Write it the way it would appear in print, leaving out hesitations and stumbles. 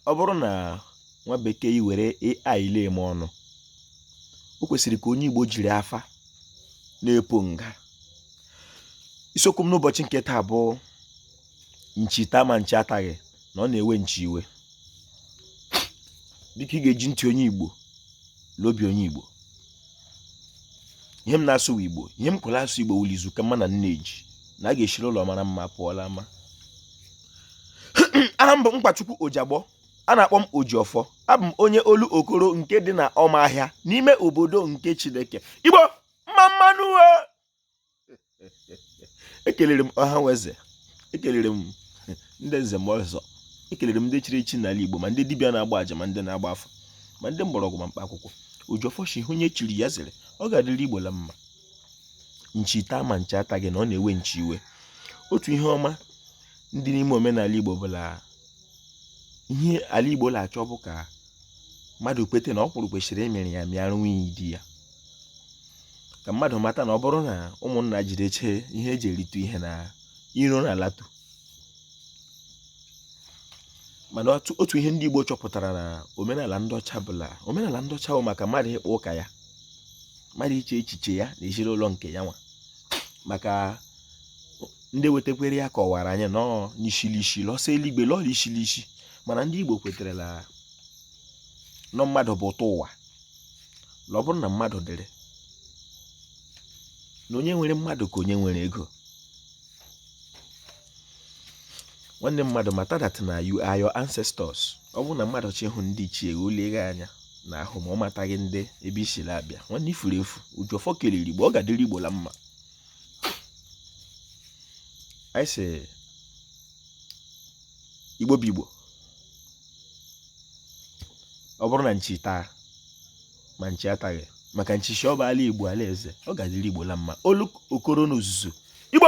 Ọ bụrụ na nwa bekee i were AI eme ọnụ, o kwesịrị ka onye Igbo jiri afa na-epo nga. Isiokwu m n'ụbọchị nke taa bụ nchi taa ma nchi ataghị, na ọ na-ewe nchi iwe. Biko, ị ga-eji ntị onye Igbo na obi onye Igbo. Ihe m na-asụ wụ Igbo, ihe m kwuru asụ Igbo wụlụ izu ka mma na nneji na a ga-eshiri ụlọ mara mma pụọla ama. Aha m bụ Mkpachukwu Ojiagbọ, a na-akpọ m Ojiọfọ. Abụ m onye Olokoro nke dị na Ọmahịa n'ime obodo nke Chineke. Igbo mma mma nụ! Ekelere m ọha eze, ekelere m ndị nze ma ọzọ, ekelere m ndị chiri echi n'ala Igbo, ma ndị dibịa na-agba aja, ma ndị na-agba afa, ma ndị mgbọrọgwụ, ma mkpa akwụkwọ. Ojiọfọ shi ihe onye chiri ya zere, ọ ga-adịrị Igbo la mma. Nchi taa ma nchi ataghị, na ọ na-ewe nchi iwe. Otu ihe ọma ndị n'ime omenala Igbo bụ la ihe ala Igbo na-achọ bụ ka mmadụ kwete na ọkwụrụ kwesịrị ịmịrị ya mịara nwunye di ya, ka mmadụ mata na ọ bụrụ na ụmụnna jiri eche ihe eji erite ihe na iro na-alatu. Mana otu ihe ndị Igbo chọpụtara na omenala ndị ọcha bụ la omenala ndị ọcha bụ maka mmadụ ịkpa ụka ya, mmadụ iche echiche ya na ezinụlọ nke ya nwa, maka ndị wetakwere ya kọwara anyị nọọ n'ishilishi lọsọ eluigwe lọọla ishilishi. Mana ndị Igbo kweterela nọ mmadụ bụ ụtọ ụwa, na ọ bụrụ na mmadụ dịrị na onye nwere mmadụ ka onye nwere ego. Nwanne mmadụ, mata that na you are your ancestors. Ọ bụrụ na mmadụ chọ ịhụ ndị ichie, o legha anya na ahụ ma ọ mataghị ndị ebe isiri abịa. Nwanne, ifuru efu. Ojiọfọ kelere Igbo, ọ ga-adịrị Igbo la mma. Anyị sị Igbo bụ Igbo. Ọ bụrụ na nchi taa ma nchi ataghị, maka nchi shi ọ bụ ala Igbo, ala eze, ọ ga-adịrị Igbo la mma. Olokoro n'ozuzu Igbo.